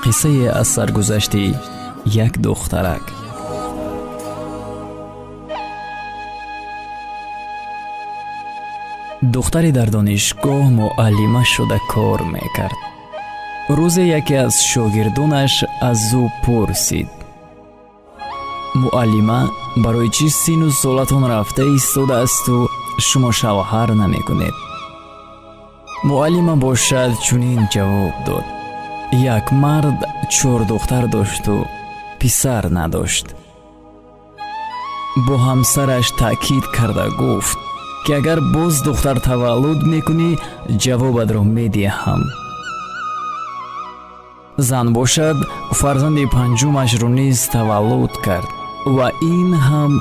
Қиссае аз саргузашти як духтарак. Духтаре дар донишгоҳ муаллима шуда кор мекард. Рӯзе яке аз шогирдонаш аз ӯ пурсид: «Муаллима, барои чӣ сину солатон рафта истодаасту шумо шавҳар намекунед?» Муаллима бошад, чунин ҷавоб дод: «Як мард чор духтар дошту писар надошт. Бо ҳамсараш таъкид карда гуфт, ки агар боз духтар таваллуд мекунӣ, ҷавобатро медиҳам. Зан бошад, фарзанди панҷумашро низ таваллуд кард ва ин ҳам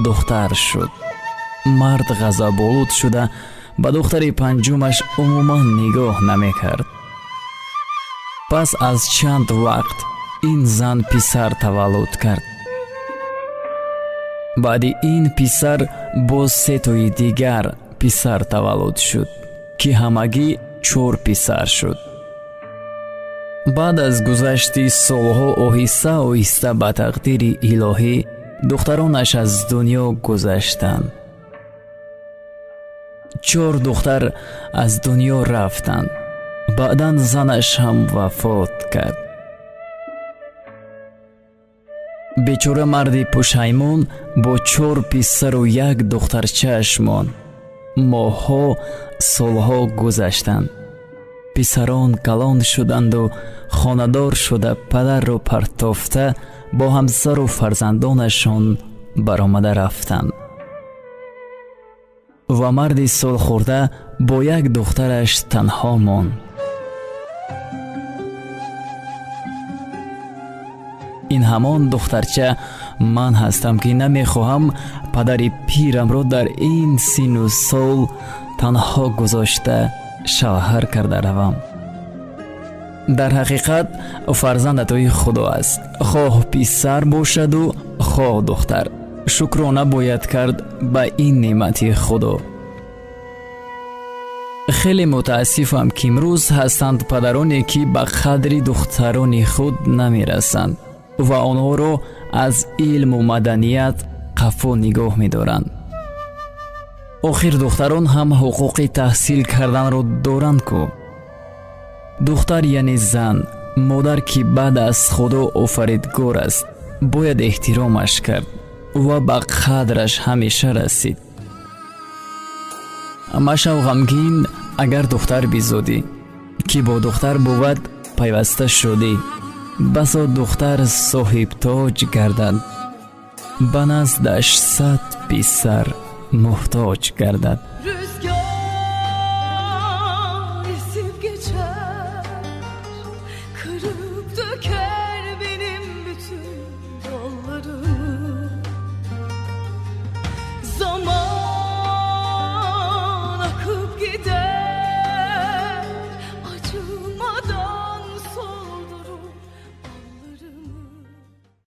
духтар шуд. Мард ғазаболуд шуда, ба духтари панҷумаш умуман нигоҳ намекард. Пас аз чанд вақт ин зан писар таваллуд кард. Баъди ин писар боз сетои дигар писар таваллуд шуд, ки ҳамагӣ чор писар шуд. Баъд аз гузашти солҳо оҳиста оҳиста ба тақдири илоҳӣ духтаронаш аз дунё гузаштанд. Чор духтар аз дунё рафтанд. Баъдан занаш ҳам вафот кард. Бечора марди пушаймон бо чор писару як духтарчааш монд. Моҳҳо, солҳо гузаштанд. Писарон калон шуданду хонадор шуда, падарро партофта, бо ҳамсару фарзандонашон баромада рафтанд ва марди солхӯрда бо як духтараш танҳо монд. Ин ҳамон духтарча ман ҳастам, ки намехоҳам падари пирамро дар ин сину сол танҳо гузошта шавҳар карда равам. Дар ҳақиқат, фарзанд атои Худо аст, хоҳ писар бошаду хоҳ духтар. Шукрона бояд кард ба ин неъмати Худо. Хеле мутаассифам, ки имрӯз ҳастанд падароне, ки ба қадри духтарони худ намерасанд ва онҳоро аз илму маданият қафо нигоҳ медоранд. Охир духтарон ҳам ҳуқуқи таҳсил карданро доранд ку. Духтар, яъне зан, модар, ки баъд аз Худо офаридгор аст, бояд эҳтиромаш кард ва ба қадраш ҳамеша расид. Машав ғамгин, агар духтар бизодӣ, ки бо духтар бувад пайваста шудӣ. Басо духтар соҳибтоҷ гардад, ба наздаш 100 писар муҳтоҷ гардад. Rüzgar esip geçer, kırıp döker.